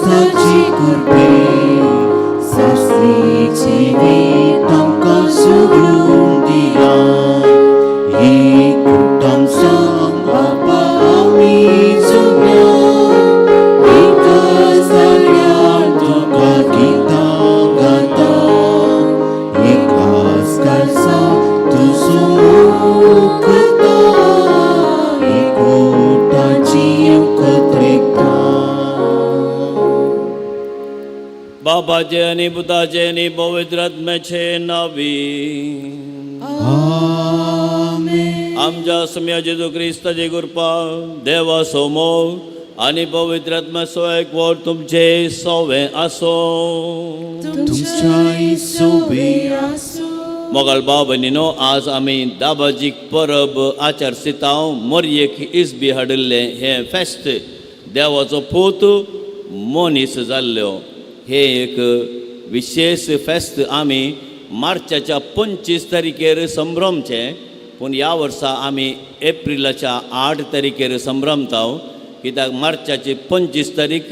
क्रिस्ताची कृपे सासली जिवीत आमकां जोडून दिया. एकूटान सांग बाबा आमी जोड्या, एका जाग्यार तुका गितां गाता, एकाच काळजा तुजो मोग करता, एकूटाची एकत्रिता. बापाचे आनी पुताचे आनी पवित्र आत्म्याचे नावी. आमेन. आमच्या सम्या जेजू क्रिस्ताची कृपा, देवाचो मोग आनी पवित्र आत्म्याचो एकवट तुमचे सोवे आसो. तुमच्याय सोबे आसूं. मोगाळ भाव भयणीनो, आज आमी दाबाजीक परब आचार मरयेक इस्बी हाडिल्लें हें फेस्त, देवाचो पूत मनीस जाल्ल्यो हें एक विशेश फेस्त आमी मार्चाच्या 25 तारखेर संभ्रमचें, पूण ह्या वर्सा आमी एप्रिलाच्या 8 तारखेर संभ्रमता, कित्याक मार्चाची 25 तारीख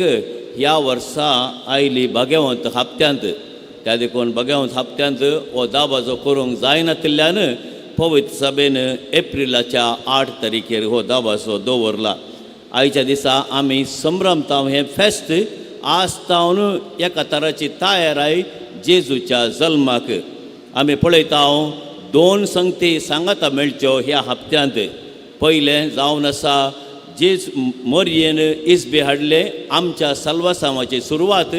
ह्या वर्सा आयली भाग्यवंत हप्त्यांत. त्या देखून भाग्यवंत हप्त्यांत हो दाबाजो करूंक जायनातिल्ल्यान पवित्र सभेन एप्रिलाच्या 8 तारखेर हो दाबाजो दवरला. आयच्या दिसा आमी संभ्रमता हें फेस्त आज तावन एका तराची तयाराय जेजूच्या जल्माक. आमी पळयता दोन संगती सांगाता मेळच्यो ह्या हप्त्यांत. पयलें जावन आसा जेज मोरयेन इस्बे हाडले आमच्या साल्वासांवाची सुरवात,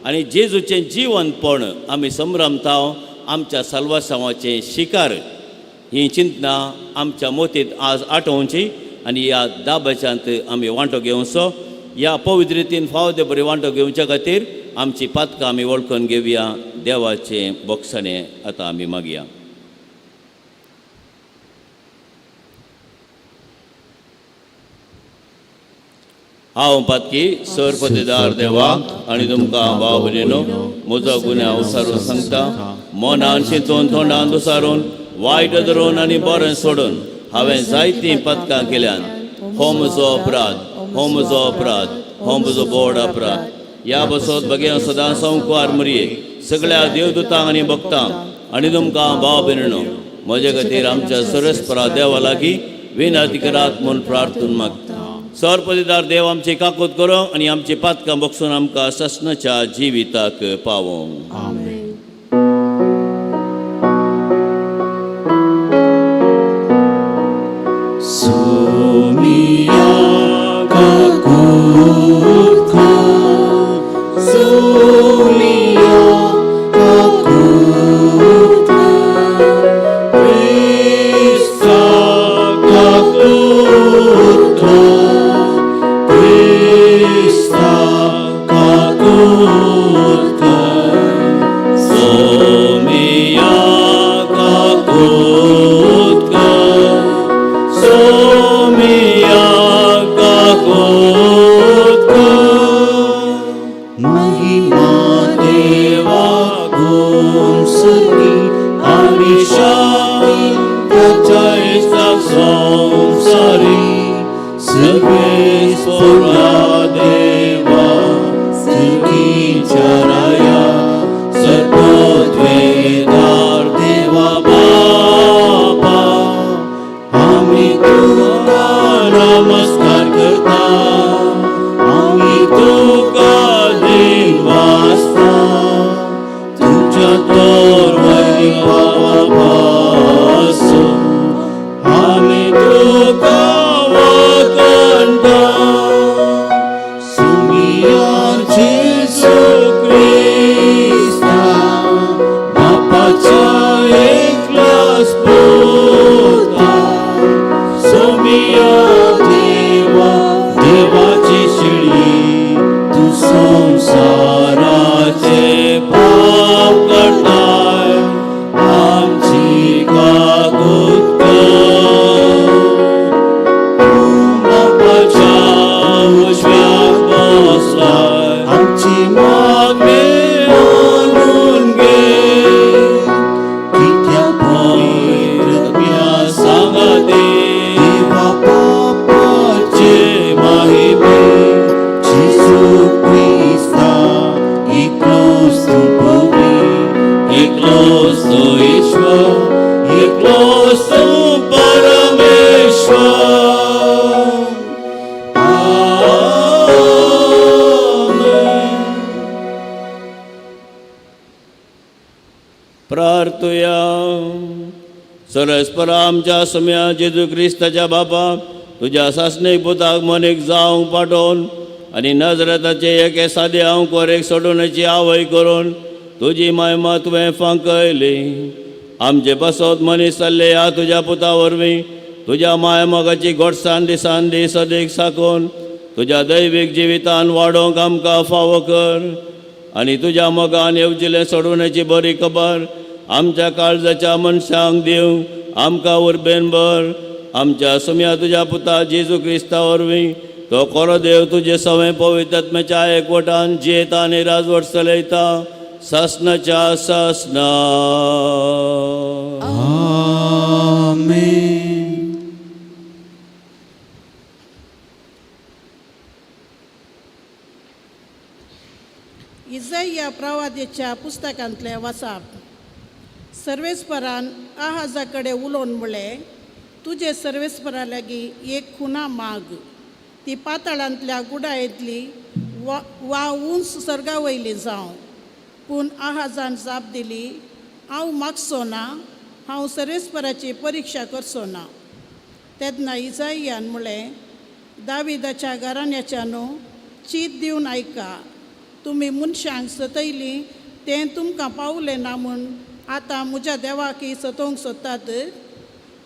आनी जेजूचें जिवनपण आमी संभ्रमता आमच्या साल्वासांवाचें शिकार. ही चिंतना आमच्या मोतींत आज आठोवची आनी ह्या दाबाच्यांत आमी वांटो घेवचो. ह्या पवित्र रितीन फावो ते बरी वांटो घेवच्या खातीर आमची पातकां आमी वळखून घेवया. देवाचें बोगसणें आतां आमी मागया. हांव पातकी सरपतीदार देवा आनी तुमकां भाव भयणीनो म्हजो गुन्यांव सारून सांगता. मनान चिंतून, तोंडान दुसारून, वायट धरून आनी बरें सोडून हांवें जायतीं पदकां केल्यान. हो म्हजो अपराध, हो म्हजो अपराध, हो म्हजो बोड अपराध. ह्या बसत बगे सदां संकुवार मरये, सगळ्या देवदूतांक आनी भक्तांक आनी तुमकां भाव भयणीनो म्हजे खातीर आमच्या सरस्परा देवा लागीं विनंती करात म्हूण प्रार्थना मागता. सरपतीदार देव आमची काकूत करो आनी आमची पातकां बगसून आमकां ससनाच्या जिविताक पावों. आमेन. Sumia kakutka, Sumia kakutka, Krista kakutka, Krista kakutka, Sumia kakutka, Sumia kakutka, महिमा देवा गुण स्वर्गी आणि शांती त्याच्या इस्ताक संसारी सगळे देवा सुखीच्या राया सर्वद्वेदार देवा बापा, आम्ही तुका नमस्कार करता, आम्ही तुका दिनवासता, तुझ्या तोर वैभवापासून आम्ही तुका वखणता. सुमिया जेजू क्रिस्ता बापाच्या एकलाच पुता, सोमिया देवा देवाची शिळी तू संसाराचे पाप करताय, आमची काकूत कर. तू बापाच्या उजव्याक बसलाय, आमची मागणे मानून घे. कित्या पवित्र सांगाती देवा बापाचे चे माहिमे जेजू क्रिस्ता प्रार्थुया. सरस्परा आमच्या सम्या जेजू क्रिस्ताच्या बापा, तुज्या सासणीक पुताक मनीक जावंक पाठोवन आनी नजरेताचे एके सादे हांव कोरेक सोडोवण्याची आवय करून तुजी मायमा तुवें फांकयली. आमचे पासत मनीस जाल्ले ह्या तुज्या पुता वरवीं तुज्या माय मोगाची गोडसान दिसान दीस अदीक साकून तुज्या दैवीक जिवितान वाडोवंक आमकां फावो कर आनी तुज्या मोगान येवजिलें सोडवण्याची बरी खबर आमच्या काळजाच्या मनशांक दिवंक आमकां उर्बेन भर. आमच्या सुम्या तुज्या पुता जेजू क्रिस्ता वरवीं, तो कोरो देव तुजे सवें पवित्र एकवटान जियेता आनी राजवट चलयता सासनाच्या सासना. आमेन. इजय प्रवादेच्या पुस्तकांतलें वाचप. सर्वेस्परान आहाजा कडेन उलोवन म्हणलें, तुजे सर्वेस्परा लागीं एक खुना माग, ती पाताळांतल्या गुडायेंतली वा वा उंच सर्गा वयली जावं. पूण आहाजान जाप दिली, हांव मागचो ना, हांव सर्वेस्पराची परिक्षा करचो ना. तेन्ना इजायान म्हणलें, दाविदाच्या घराण्याच्या न्हू, चीत दिवन आयका. तुमी मनशांक सतयलीं तें तुमकां पावलें ना म्हूण आतां म्हज्या देवाक सतोवंक सोदतात.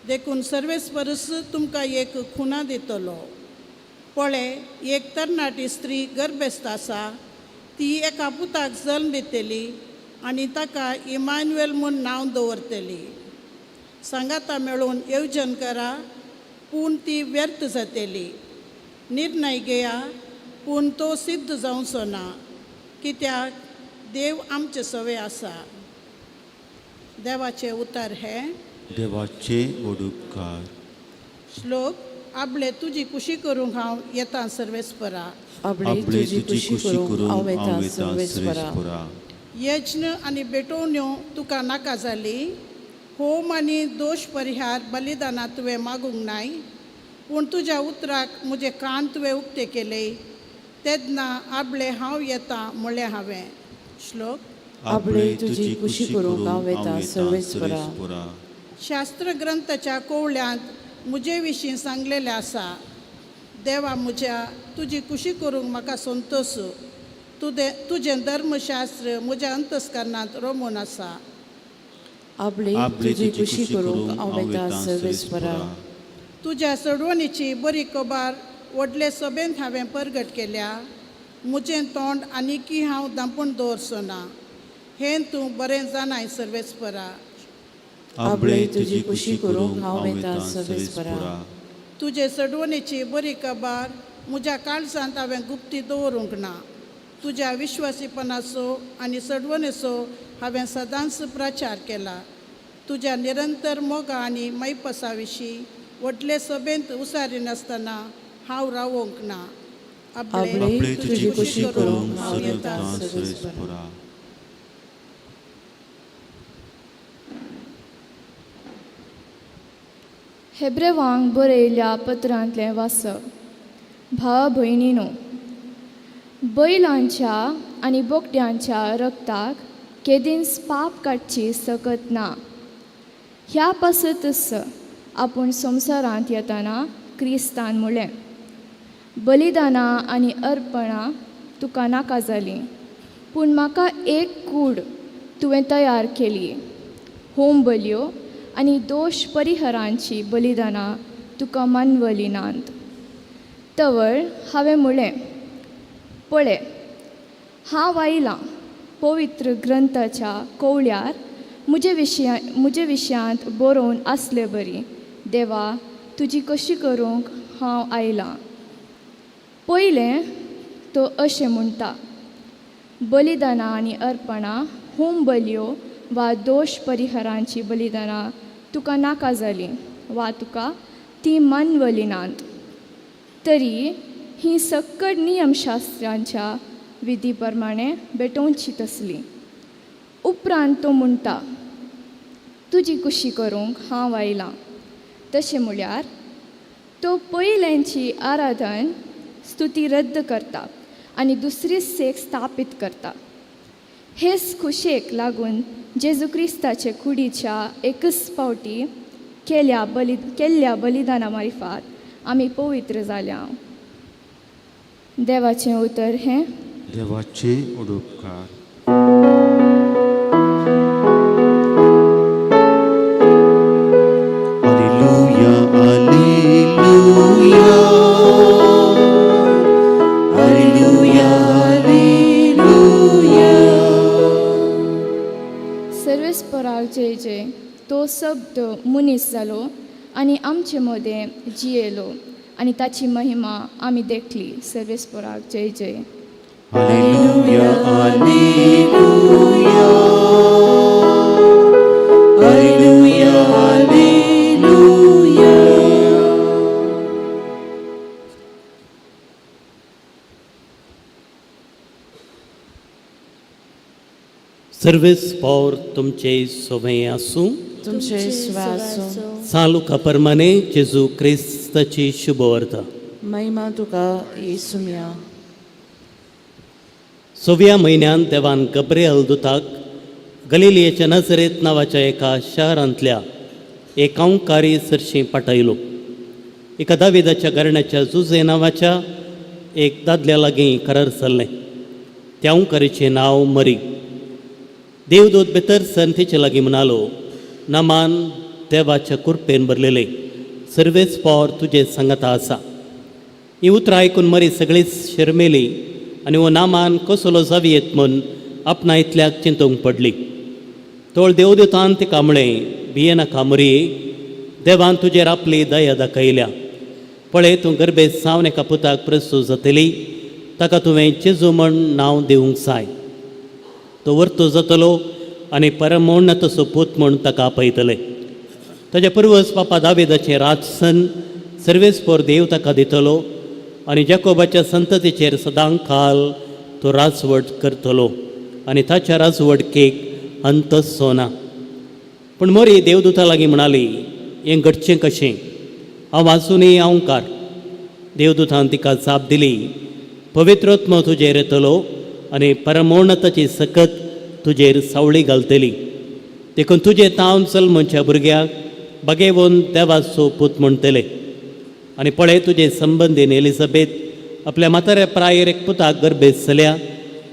देखून सर्वेस्परस तुमकां एक खुणा दितलो. पळय, एक तरणाटी स्त्री गर्भेस्त आसा, ती एका पुताक जल्म दितली आनी ताका इमानुएल म्हूण नांव दवरतली. सांगाता मेळून येवजण करा, पूण ती व्यर्थ जातली. निर्णय घेया, पूण तो सिद्ध जावचो ना, कित्याक देव आमचे सवे आसा. देवाचें उतर हें. देवाचे वडुपकार. श्लोक. आपले तुजी खुशी करूंक हांव येता सर्वेस्परा. आपले तुजी खुशी करूंक हांव येता सर्वेस्परा. यज्ञ आनी भेटवण्यो तुका नाका जाली, होम आनी दोश परिहार बलिदानां तुवें मागूंक नाय, पूण तुज्या उतराक म्हजे कान तुवें उक्ते केले. तेन्ना आपले हांव येता म्हणलें हांवें. श्लोक. आपले तुजी खुशी करूंक हांव येता सर्वेस्परा. शास्त्र ग्रंथाच्या कोवळ्यांत म्हजे विशीं सांगलेलें आसा. देवा म्हज्या, तुजी खुशी करूंक म्हाका संतोश. तुजें तुजें धर्मशास्त्र म्हज्या अंतस्करणांत रोमून आसा. आपले तुजी खुशी करूंक हांव येता सर्वेस्परा. तुज्या सोडवणीची बरी खबर व्हडले सभेंत हांवें परगट केल्या. म्हजें तोंड आनिकी हांव धांपून दवरचो ना, हें तूं बरें जाणाय सर्वेस्परा. आपले तुजी खुशी करूंक हांव येता सर्वेस्परा. तुजे सडवणीची बरी खबर म्हज्या काळजांत हांवें गुप्ती दवरूंक ना. तुज्या विश्वासीपणाचो आनी सडवणेचो हांवें सदांच प्रचार केला. तुज्या निरंतर मोगा आनी मैपसा विशीं व्हडले सभेंत उसारिनासतना हांव रावोंक ना. आपले तुजी खुशी करूंक हांव येता येता सर्वेस्परा. सर्वेस्परा. हेब्रेवांक बरयल्ल्या पत्रांतलें वाचप. भाव भयणीनो, बैलांच्या आनी बोकड्यांच्या रक्ताक केदींच पाप काडची सकत ना. ह्या पासतच आपूण संवसारांत येतना क्रिस्तान म्हणलें, बलिदानां आनी अर्पणां तुका नाका जालीं, पूण म्हाका एक कूड तुवें तयार केली. होम बलयो आनी दोश परिहरांची बलिदानां तुका मानवली नात. तवळ हांवें म्हणलें, पळय, हांव आयलां, पवित्र ग्रंथाच्या कोवळ्यार म्हजे विशयांत बरोवन आसले बरी, देवा, तुजी कशी करूंक हांव आयलां. पयलें तो अशें म्हणटा, बलिदानां आनी अर्पणां, होम बलयो वा दोश परिहरांची बलिदानां तुका नाका जालीं वा तुका तीं मानवली नात. तरी ही सक्कड नियमशास्त्रांच्या विधी प्रमाणे भेटोवची तसली. उपरांत तो म्हणटा, तुजी खुशी करूंक हांव आयलां. तशें म्हळ्यार तो पयल्यांची आराधन स्तुती रद्द करता आनी दुसरी सेक स्थापीत करता. हेच खुशेक लागून जेजू क्रिस्ताचे कुडीच्या एकच फावटी केल्या बलि केल्ल्या बलिदाना मारिफात आमी पवित्र जाल्या. देवाचें उतर हें. देवाचे उडोपकार. Alleluia, alleluia, alleluia, alleluia. सर्वेस्पराक जय जय. तो शब्द मनीस जालो आनी आमचे मदें जियेलो आनी ताची महिमा आमी देखली. सर्वेस्पराक जय जय. Alleluia, alleluia, alleluia, alleluia. सर्वेस पावर तुमचे सोवे आसूं. तुमचे स्वासो. चालुका परमाने जेजू क्रिस्ताची शुभवार्ता. महिमा तुका येसुम्या. सव्या म्हयन्यान देवान गब्रियल दुताक गलिलियेच्या नजरेत नांवाच्या एका शहरांतल्या एक अंकारी सरशी पाठयलो. एका दाविदाच्या घराण्याच्या जुजे नांवाच्या एक दादल्या लागीं करार चल्लें. त्या अंकारीचें नांव मरी. देवदूत भितर सर तिचे लागीं म्हणालो, नमान, देवाच्या कुरपेन भरलेले, सर्वेच पावर तुजे सांगाता आसा. ही उतरां आयकून मरी सगळीच शर्मेली आनी हो नामान कसलो जावयेत म्हूण आपणा इतल्याक चिंतूंक पडली. तोळ देवदूतान तिका म्हळें, भियेनाका मरी, देवान तुजेर आपली दया दाखयल्या. पळय, तूं गर्भेत सावन एका पुताक प्रस्तूत जातली. ताका तुवें जेजू म्हण नांव दिवंक जाय. तो वर्तू जातलो आनी परमोन्नतसो पूत म्हूण ताका आपयतले. ताच्या पुर्वज पापा दाविदाचें राजसन सर्वेस्पोर देव ताका दितलो आनी जाकोबाच्या संततीचेर सदां काल तो राजवट करतलो आनी ताच्या राजवटकेक अंतच ना. पूण मोरी देवदूता लागीं म्हणाली, हें घडचें कशें? हांव आजुनूय अंवकार. देवदूतान तिका जाप दिली, पवित्रोत्म तुजेर येतलो आनी परमोन्नताची सकत तुजेर सावळी घालतली. देखून तुजें तावन जल्मच्या भुरग्याक बगेवन देवाचो पूत म्हणटले. आनी पळय, तुजे संबंदीन एलिझाबेथ आपल्या म्हाताऱ्या प्रायेर एक पुताक गर्भेत चल्या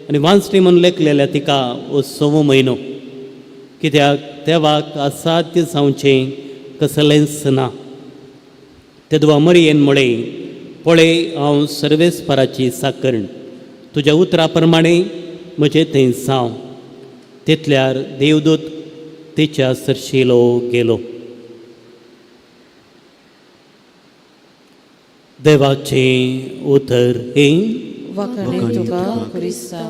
आनी वांचणी म्हूण लेखलेल्या तिका हो सवो म्हयनो, कित्याक देवाक असाध्य जावचें कसलेंच ना. तेदवा मरियेन म्हळें, पळय, हांव सर्वेस्पराची साकरण, तुज्या उतरा प्रमाणे म्हजें थंय जावं. तितल्यार देवदूत तिच्या सरशिलो गेलो. देवाचें उतर हें. वाखाणे तुका क्रिस्ता.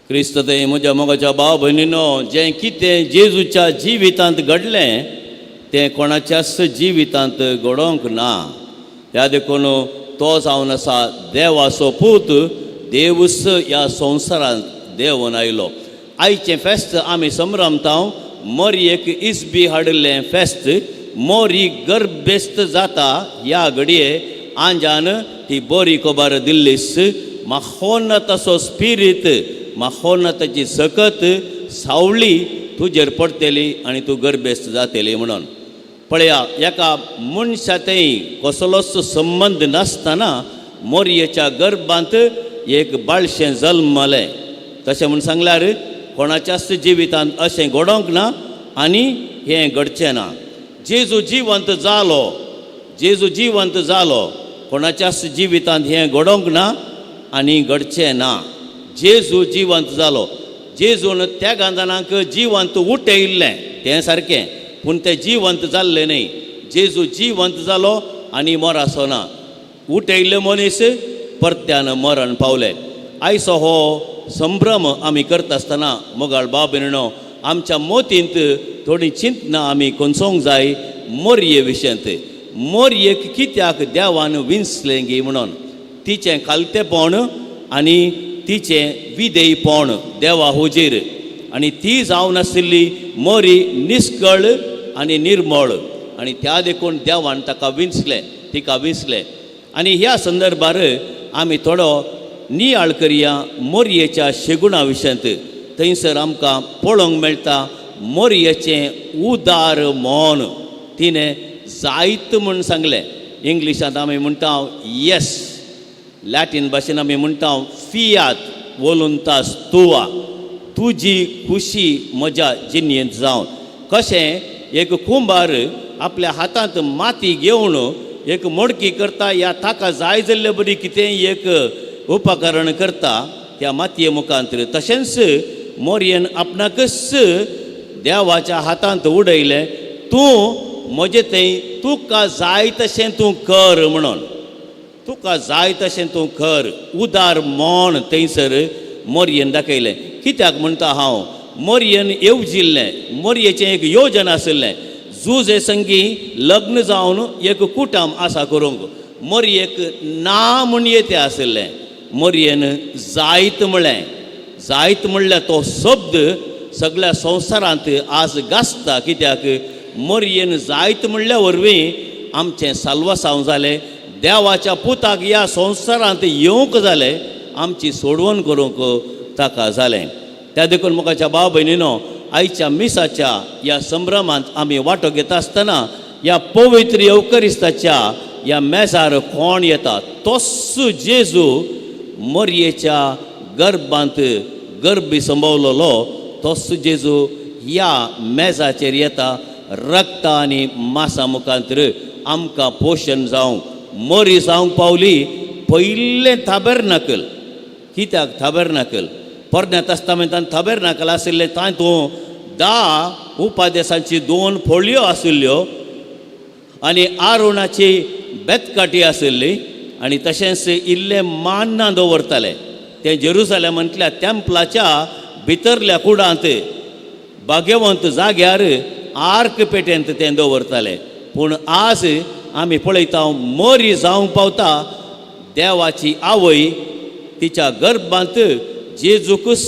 क्रिस्त ते म्हज्या मोगाच्या भाव भयणीनो, जें कितें जेजूच्या जिवितांत घडलें तें कोणाच्याच जिवितांत घडोवंक ना. ह्या देखून तो जावन आसा देवाचो पूत, देवूच ह्या संवसारांत देंवन आयलो. आयचें फेस्त आमी संभ्रमता मोरयेक इस्बी हाडिल्लें फेस्त. मोरी गर्भेस्त जाता ह्या घडये आंजान ती बरी खबर दिल्लीस. माहोन्नताचो स्पिरीत, माहोन्नताची सकत सावळी तुजेर पडटली आनी तूं गर्भेस्त जातली म्हणून. पळया, एका मनशा थंय कसलोच संबंद नासतना मोरयेच्या गर्भांत एक बाळशें जल्मलें. तशें म्हूण सांगल्यार कोणाच्याच जिवितांत अशें घडोवंक ना आनी हें घडचें ना. जेजू जिवंत जालो, जेजू जिवंत जालो. कोणाच्याच जिवितांत हें घडोवंक ना आनी घडचें ना. जेजू जिवंत जालो. जेजून त्या गांधानाक जिवंत उठयल्लें तें सारकें, पूण तें जिवंत जाल्लें न्हय. जेजू जिवंत जालो आनी मरासो ना. उठयल्ले मनीस परत्यान मरण पावले. आयचो हो संभ्रम आमी करता आसतना मोगाळ बाब भयणीनो, आमच्या मोतींत थोडी चिंतना आमी कोनसोंक जाय मोरये विशयांत. मोरयेक कित्याक देवान विंचलें गी म्हणून तिचें खालतेपण आनी तिचें विधेयपण देवा हुजीर, आनी ती जावन आशिल्ली मोरी निस्कळ आनी निर्मळ. आनी त्या देखून देवान ताका विंचलें, तिका विंचलें. आनी ह्या संदर्भार आमी थोडो नियाळ करया मोरयेच्या शेगुणा विशयांत. थंयसर आमकां पळोवंक मेळटा मोरयेचें उदार मन. तिणें जायत म्हूण सांगलें. इंग्लिशांत आमी म्हणटा येस, लॅटीन भाशेन आमी म्हणटा फियात वोलुंतास तुवा, तुजी खुशी म्हज्या जिणेंत जावन. कशें एक कुंभार आपल्या हातांत माती घेवन एक मोडकी करता या ताका जाय जाल्ले बरी कितेंय एक उपकरण करता त्या मातये मुखांत, तशेंच मोरयेन आपणाकच देवाच्या हातांत उडयलें, तूं म्हजे थंय तुका जाय तशें तूं कर म्हणून, तुका जाय तशें तूं कर. उदार मन थंयसर मोरयेन दाखयलें. कित्याक म्हणटा हांव, मोरयेन येवजिल्लें, मोरयेचें एक योजन आशिल्लें जुजे संगी लग्न जावन एक कुटुंब आसा करूंक. मोरयेक ना म्हूण येते आशिल्लें, मोरयेन जायत म्हळें. जायत म्हणल्यार तो शब्द सगळ्या संवसारांत आज गाजता. कित्याक मोरयेन जायत म्हणल्या वरवीं आमचें साल्वासांव जालें, देवाच्या पुताक ह्या संवसारांत येवंक जालें, आमची सोडवण करूंक ताका जालें. त्या देखून मुखाच्या भाव भयणीनो, आयच्या मिसाच्या ह्या संभ्रमांत आमी वांटो घेता आसतना ह्या पवित्र येवकरिस्ताच्या ह्या मेजार कोण येता, तोच जेजू मोरयेच्या गर्भांत गर्भी संभवलेलो तोच जेजू ह्या मेजाचेर येता. रक्त आनी मासा मुखांतर आमकां पोशण जावंक मोरी जावंक पावली पयलें थाबेरनाकल. कित्याक थाबेरनाकल? पोरण्या तस्तामेंतान थाबेरनाकल आशिल्लें, तातूंत 10 उपादेसांची 2 फोळयो आशिल्ल्यो आनी आरुणाची बेतकाटी आशिल्ली आनी तशेंच इल्लें मान्नां दवरताले. तें जेरुसलेमांतल्या तेंपलाच्या भितरल्या कुडांत भाग्यवंत जाग्यार आर्क पेटेंत तें दवरताले. पूण आज आमी पळयता मोरी जावंक पावता देवाची आवय तिच्या गर्भांत जेजूकच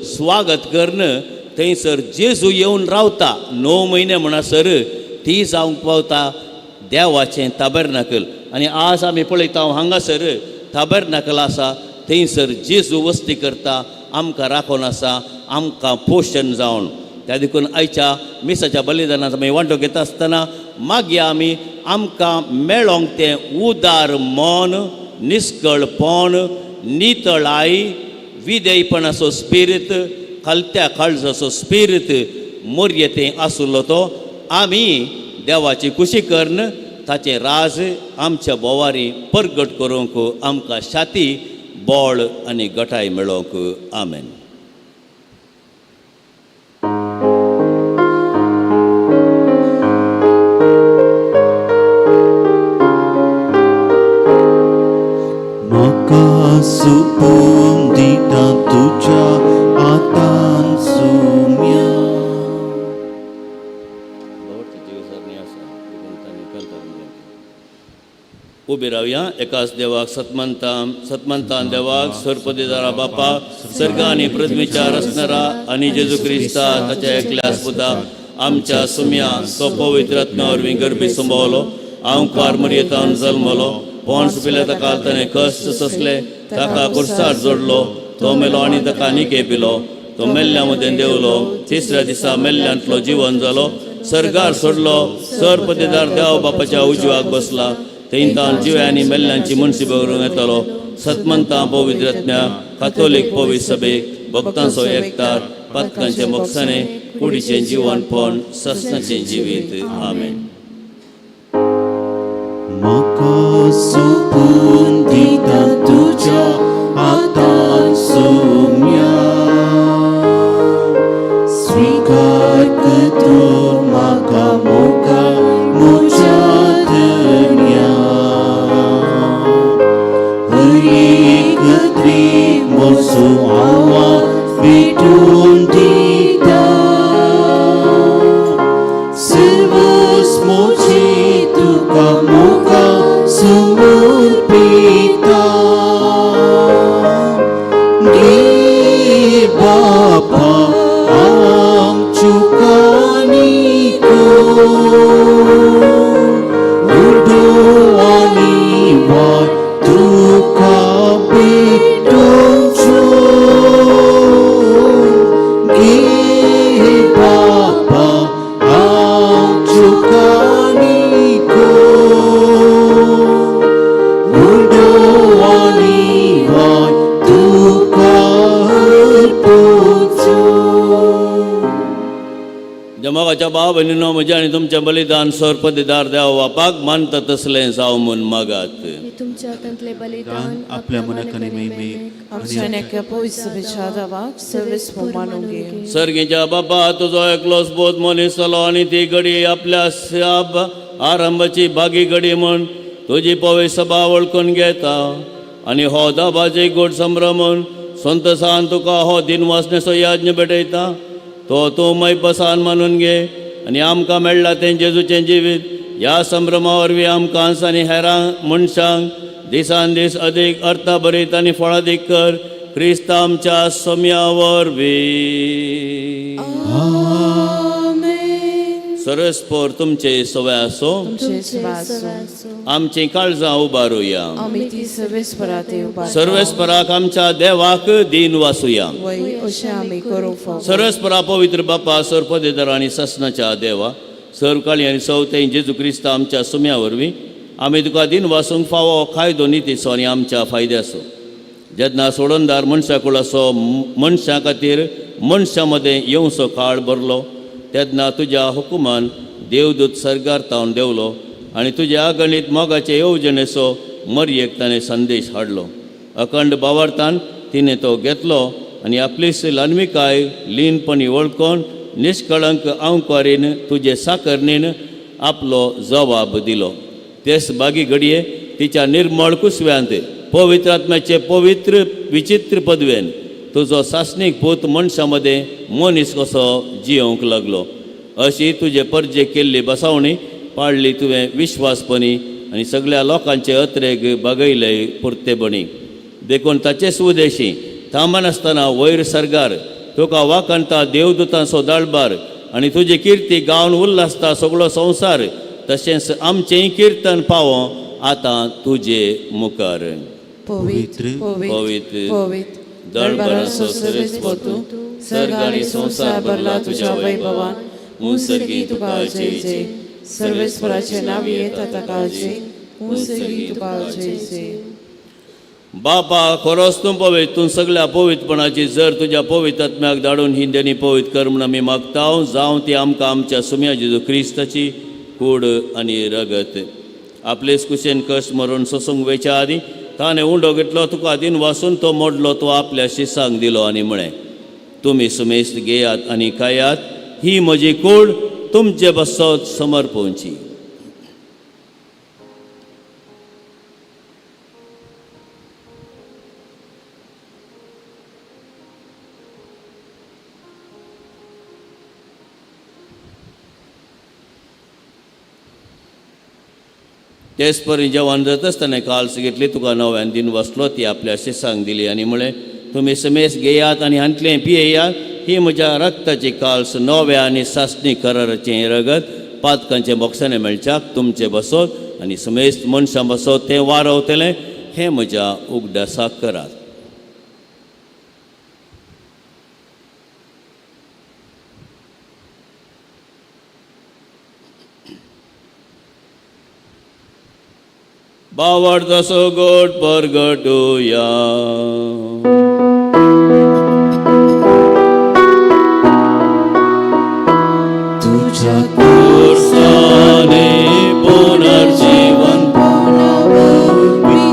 स्वागत करून थंयसर जेजू येवन रावता 9 म्हयने म्हणसर ती जावंक पावता देवाचें ताबेरनाकल. आनी आज आमी पळयता हांगासर ताबेरनाकल आसा, थंयसर जेजू वस्ती करता, आमकां राखून आसा, आमकां पोशण जावन. त्या देखून आयच्या मिसाच्या बलिदानाचो आमी वांटो घेता आसतना मागीर आमी आमकां मेळोंक तें उदार मन, निस्कळपण, नितळाय, विधेयपणाचो स्पिरीत, खालत्या काळजाचो स्पिरीत मोरये तें आसलो तो आमी देवाची खुशी करून ताचें राज आमच्या बोवारी परगट करूंक आमकां शाती, बळ आनी गटाय मेळोवंक. आमेन. म्हाका सुपून दिता तुज्या हातान सुम्या. उबी रावया. एकाच देवाक सतमंतान सतमंतान देवाक सरपदेदारा बापा सर्ग आनी पृथ्वीच्या रचणारा आनी जेजू क्रिस्ता ताच्या एकल्या पुता आमच्या सुम्या तो पवित्र आत्म्या वरवीं गर्भी संभवलो, आंवकार मरयेतान जल्मलो, पोंस पिले ताका ताणें कश्ट सोंसले, ताका कुर्सार जोडलो, तो मेलो आनी ताका निके पिलो, तो मेल्ल्या मदें देंवलो, तिसऱ्या दिसा मेल्ल्यांतलो जिवन जालो, सर्गार सोडलो, सरपदेदार देव बापाच्या उजव्याक बसला, थंयतान जिव्या आनी मेल्ल्यांची मनशी बरोवन येतलो. सतमंता पवित्र आत्म्या कातोलीक पवित्र सभेक भक्तांचो एकतार पातकांचे मोक्षाने कुडीचें जिवनपण ससनाचें जिवीत. आमेन. म्हाका सुपून दिता तुज्या हातान सुम्या. स्वीकार तूं म्हाका मोगा म्हज्या धन्या. हर एक त्रीक मोसो आवाज भेटून दिता. सर्वस उडोवानी वाय तुका भेटोवचो घे बापा आमच्यो काणिको उडोवानी वाय तुका अर्पुचो. जमागाच्या भाव भयणीनो, म्हजें आनी तुमचें बलिदान सर्पदिदार देव बापाक मानता तसलें जावं म्हूण मागात. हे तुमच्या हातांतलें बलिदान आपल्या मनाक आनी महिमेक आमच्या नेक्या पवित्र सभेच्या दावाक सर्वेस्पर मानून घे. सर्गीच्या बापा, तुजो एकलोच बोध मनीस जालो आनी ती घडी आपल्या साब आरंभाची भागी घडी म्हूण तुजी पवित्र सभा वळखून घेता आनी हो दाबाजी गोड संभ्रम म्हूण संतसान तुका हो दिनवासनेचो याज्ञ भेटयता. तो तूं मैपसान मानून घे आनी आमकां मेळ्ळा तें जेजूचें जिवीत ह्या संभ्रमा वरवीं आमकां आनी हेरांक मनशांक दिसान दीस अदीक अर्थभरीत आनी फळादीक कर, क्रिस्त आमच्या सोम्या वरवीं. सरस्पोर तुमचे सवय आसो. तुमचे सवासो. आमची काळजां उबारुया. आमी ती सर्वेस्परा ते उबारता. सर्वेस्पराक आमच्या देवाक दीन वासुया. वय, अशें आमी करूंक फावो. सर्वेस्परा, पवित्र बापा, सर्पदेदर आनी ससनाच्या देवा, सरकाळी आनी सवते जेजू क्रिस्त आमच्या सुम्या वरवीं आमी तुका दीन वासूंक फावो कायदो नितीचो आनी आमच्या फायद्याचो. जेन्ना सोडणदार मनशा कुळाचो मनशां खातीर मनशां मदें येवचो काळ भरलो, तेन्ना तुज्या हुकुमान देवदूत सर्गार तावन देंवलो आनी तुज्या अगणीत मोगाचे येवजणेचो मरयेक ताणें संदेश हाडलो. अखंड बावार्थान तिणें तो घेतलो आनी आपलीच ल्हानविकाय लीनपणी वळखून निष्कळंक आंकवारीन तुजे साकरणीन आपलो जवाब दिलो. तेच बागी घडये तिच्या निर्मळ कुसव्यांत पवित्र आत्म्याचे पवित्र विचित्र पदवेन तुजो सासणीक पूत मनशां मदें मनीस कसो जियोवंक लागलो. अशी तुजे परजे केल्ली बसावणी पाडली तुवें विश्वासपणी आनी सगळ्या लोकांचे अत्रेग बागयले पुरतेपणी. देखून ताचेच उदेशी थांबनासतना वयर सर्गार तुका वाखाणता देवदूतांचो दळबार आनी तुजी किर्ती गावन उल्हासता सगळो संवसार, तशेंच आमचेंय किर्तन पावो आतां तुजे मुखार. पवित्र, पवित्र, पवित्र, दळभराचो सर्वेस्पर तूं, सर्ग आनी संवसार भरला तुज्या वैभवान. उंचगी तुका जय जय. सर्वेस्पराचे नांव येता ताका जय. उंचगी तुका जय जय. बापा, खरोच तूं पवित्र. तूं सगळ्या पवित्रपणाची जर तुज्या पवित्र आत्म्याक धाडून ही देणी पवित्र कर म्हूण आमी मागता, जावं ती आमकां आमच्या सुम्या जेजू क्रिस्ताची कूड आनी रगत. आपलेच कुशेन कश्ट मरून सोसूंक वेच्या आदीं ताणें उंडो घेतलो, तुका दिन वासून तो मोडलो, तो आपल्या शिसांक दिलो आनी म्हळें, तुमी सुमेस्त घेयात आनी खायात. ही म्हजी कूड तुमचे बसत समर्पोवची. तेच परी जेवण जाता आसतना काल्स घेतली, तुका नव्यान दिन वसलो, ती आपल्या शिसांक दिली आनी म्हळें, तुमी समेस घेयात आनी हांतलें पियेयात. ही म्हज्या रक्ताची काल्स, नव्या आनी सासणी कराराचें रगत, पातकांचें बोक्साणें मेळच्याक तुमचें बसत आनी समेस्त मनशां बसत तें वारवतलें. हें म्हज्या उगडासाक करात. बावडतो गोड परगटुया. तुझ्या पुरसाने पुनर्जीवन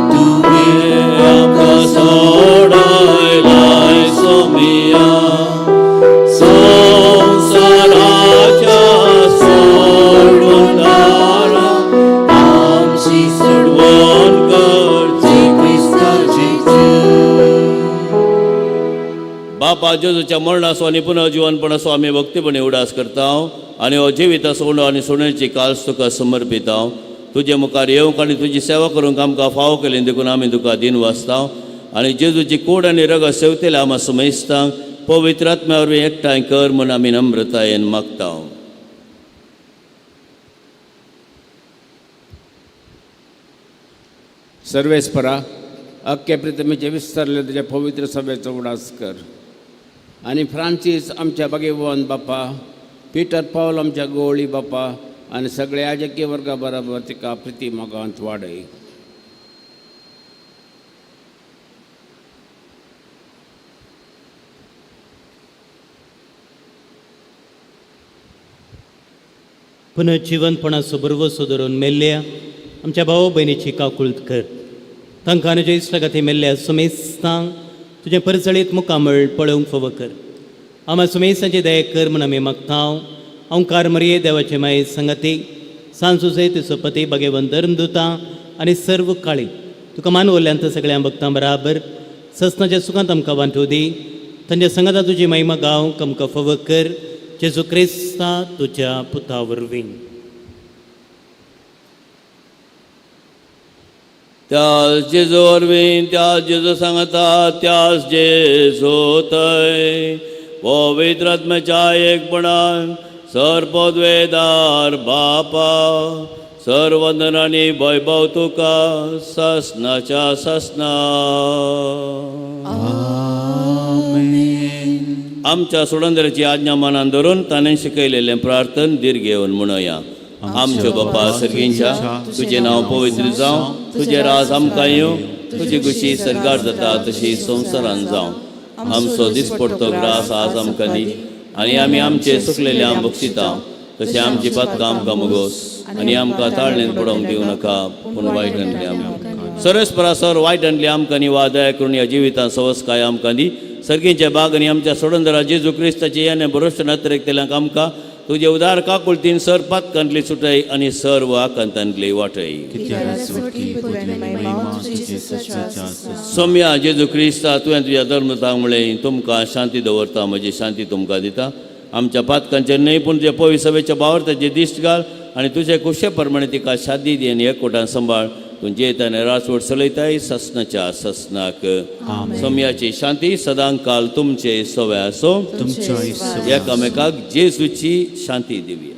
तुवें आमकां सोडयलाय सोमिया, संवसाराच्या सोडवणदारा, आमची सोडवण करची क्रिस्ताची जय. बापा, जेजूच्या मरणाचो आनी पुनर्जिवनपणाचो आमी भक्तीपणी उडास करता आनी हो जिविताचो उंडो आनी सोडण्याची काल्स तुका समर्पिता. तुजे मुखार येवंक आनी तुजी सेवा करूंक आमकां फावो केली देखून आमी तुका दिन वाचता आनी जेजूची कूड आनी रगत सेवतले आमा समेस्तांक पवित्र आत्म्या वरवीं एकठांय कर म्हूण आमी नम्रतायेन मागता. सर्वेस्परा अख्खे प्रितमेचे विस्तारले तुज्या पवित्र सभेचो उडास कर आनी फ्रांसीस आमच्या बागेवन बापा, पिटर पावल आमच्या गोवळी बापा आनी सगळ्या आजकीय वर्गा बराबर तिका प्रिती मोगांत वाडय. पुनर्जिवनपणाचो भरवसो धरून मेल्ल्या आमच्या भाव भयणीची काकुळट कर. तांकां आनी इश्टागती मेल्ल्या सुमेस्तांक तुजें परजळीत मुखामळ पळोवंक फावो कर. आमा सुमेसाची दया कर म्हूण आमी मागता. ओंकार मरिये देवाचे माये संगती सांजुसे तिचो पती भगेवन धर्मदुतां आनी सर्व काळी तुका मानवल्ल्यांत सगळ्या भक्तां बराबर ससनाच्या सुखांत आमकां वांटू दी. तांच्या संगता तुजी महिमा गावंक आमकां फावो कर. जेजू क्रिस्ता तुज्या पुता वरवीं. त्यास जेजू वरवीं, त्यास जेजू सांगता, त्यास जेजू थंय पवित्र आत्म्याच्या एकपणान सर्पद्वेदार बापा सर्वंदन आनी वैभव तुका ससनाच्या ससना. आमच्या सोडंदराची आज्ञा मनान धरून ताणें शिकयलेलें प्रार्थन दीर्घ घेवन म्हणोया. आमच्यो बापा सर्गींच्या, तुजें नांव पवित्र जावं, तुजें राज आमकां येवं, तुजी खुशी सरकार जाता तशी संवसारान जावं. आमचो दिसपडतो ग्रास आज आमकां दी आनी आमी आमचे सुकलेले आम बक्षिता तशें आमची पातकां आमकां मुगोस आनी आमकां ताळणेन पडोवंक दिवं नाका, पूण वायट आणली आमकां. सरस्परा सर वायट आणली आमकां न्ही वा दया करून ह्या जिवितांत सवसकाय आमकां दी. सर्गींचे बाग आनी आमच्या सोडंदरा जेजू क्रिस्ताचे याने भरोश्ट नतरेकतल्यांक आमकां तुजे उदार काकुळतीन सर पातकांतली सुटय आनी सर्व आकांतांतली वाटय. सोम्या जेजू क्रिस्ता, तुवें तुज्या धर्मतांक म्हणलें तुमकां शांती दवरता, म्हजी शांती तुमकां दिता. आमच्या पातकांचेर न्हय पूण तुज्या पवी सभेच्या बावरताचे दिश्ट घाल आनी तुजे कुशे प्रमाणे तिका शादी दी आनी एकवटान सांबाळ. तूं जेताने रासवट चलयताय ससनाच्या ससनाक. सोम्याची शांती सदांकाल तुमचे सव्या आसो. एकामेकाक जेजूची शांती दिवया.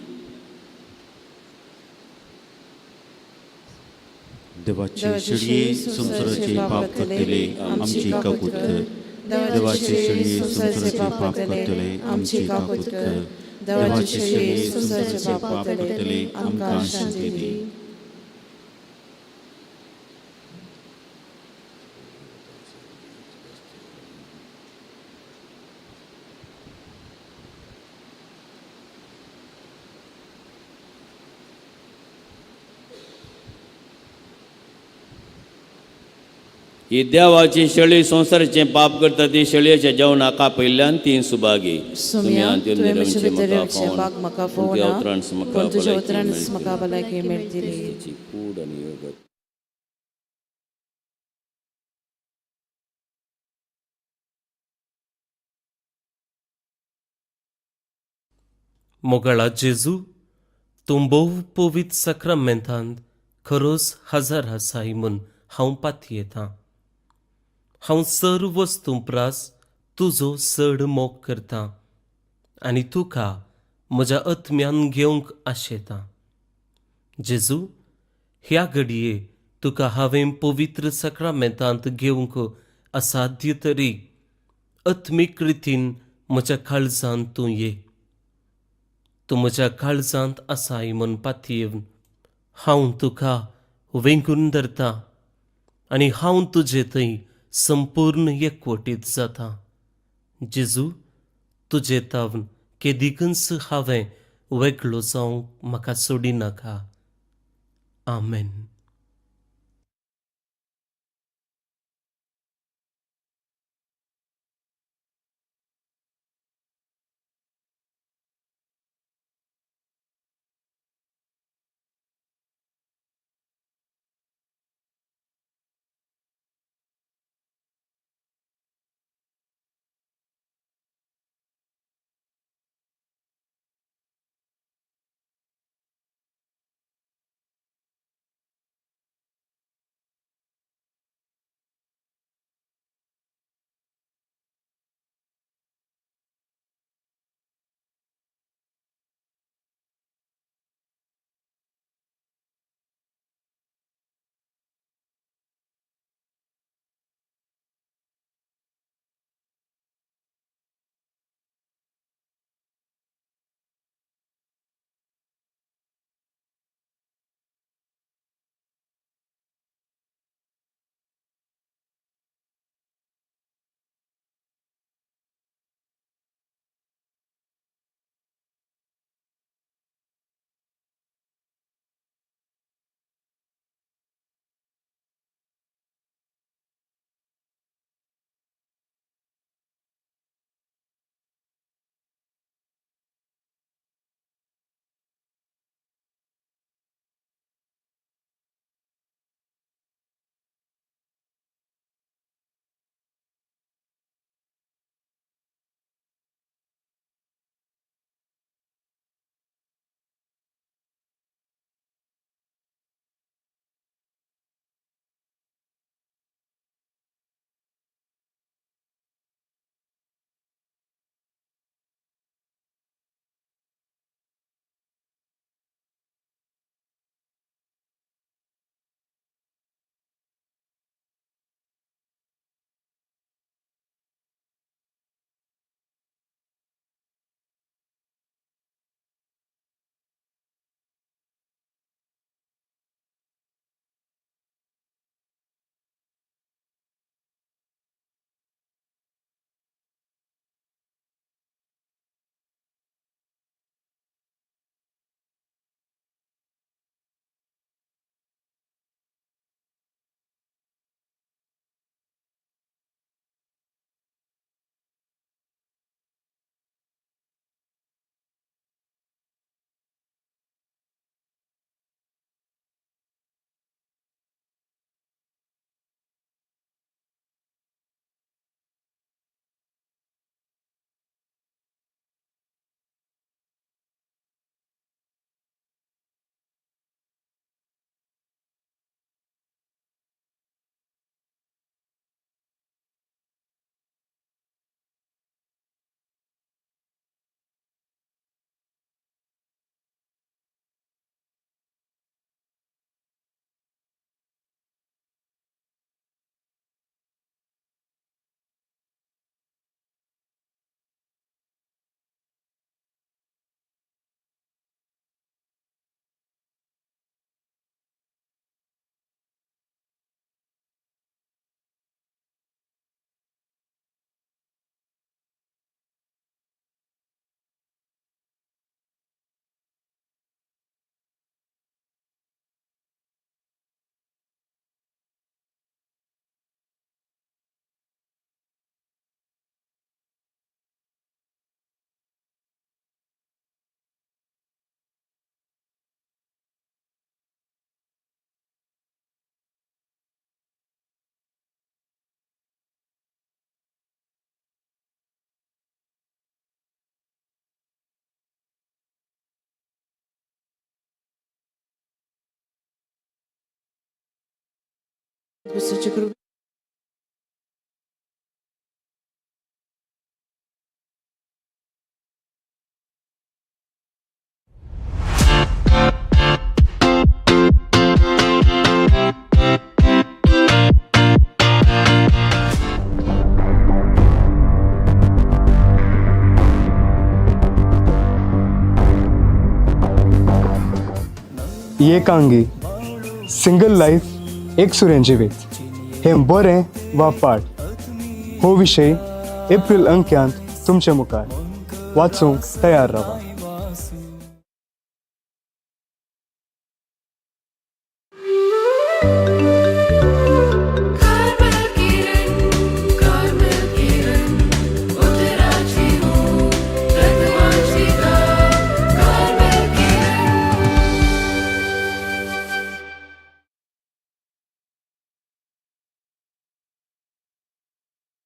देवाचे शेळये संवसाराचे पाप करतले आमची काकूत कर. देवाचे शेळये संवसाराचे पाप करतले आमची काकूत कर. देवाचे शेळये संवसाराचे पाप करतले आमकां शांती दी. ही देवाची शेळी संवसाराचें पाप करता ती शेळयेच्या जेवणाक कापयल्ल्यान तीन सुभागी. सुम्या, तुवें म्हजे भितर येवचें बाग म्हाका फोवना, पूण तुज्या उतरानच म्हाका भलायकी मेळटली. कूड आनी योगत. मोगाळा जेजू, तूं भोव पवित्र साक्रामेंतांत खरोच हजर आसाय म्हूण हांव पातयेतां. हांव सर्व वस्तूं प्रास तुजो चड मोग करतां आनी तुका म्हज्या आत्म्यान घेवंक आशेतां. जेजू, ह्या घडये तुका हांवें पवित्र साक्रामेंतांत घेवंक असाध्य तरी आत्मीक रितीन म्हज्या काळजांत तूं ये. तूं म्हज्या काळजांत आसाय म्हूण पातयेवन हांव तुका वेंगून धरतां आनी हांव तुजे थंय संपूर्ण एकवटीत जाता. जेजू, तुजे तावन केदिकूच हांवें वेगळो जावंक म्हाका सोडिनाका. आमेन. क्रिस्ताचे कृपे एकांगी सिंगल लायफ एकसुरें जिवीत हें बरें वा पाड हो विशय एप्रील अंक्यांत तुमचे मुखार वाचूंक तयार रावा.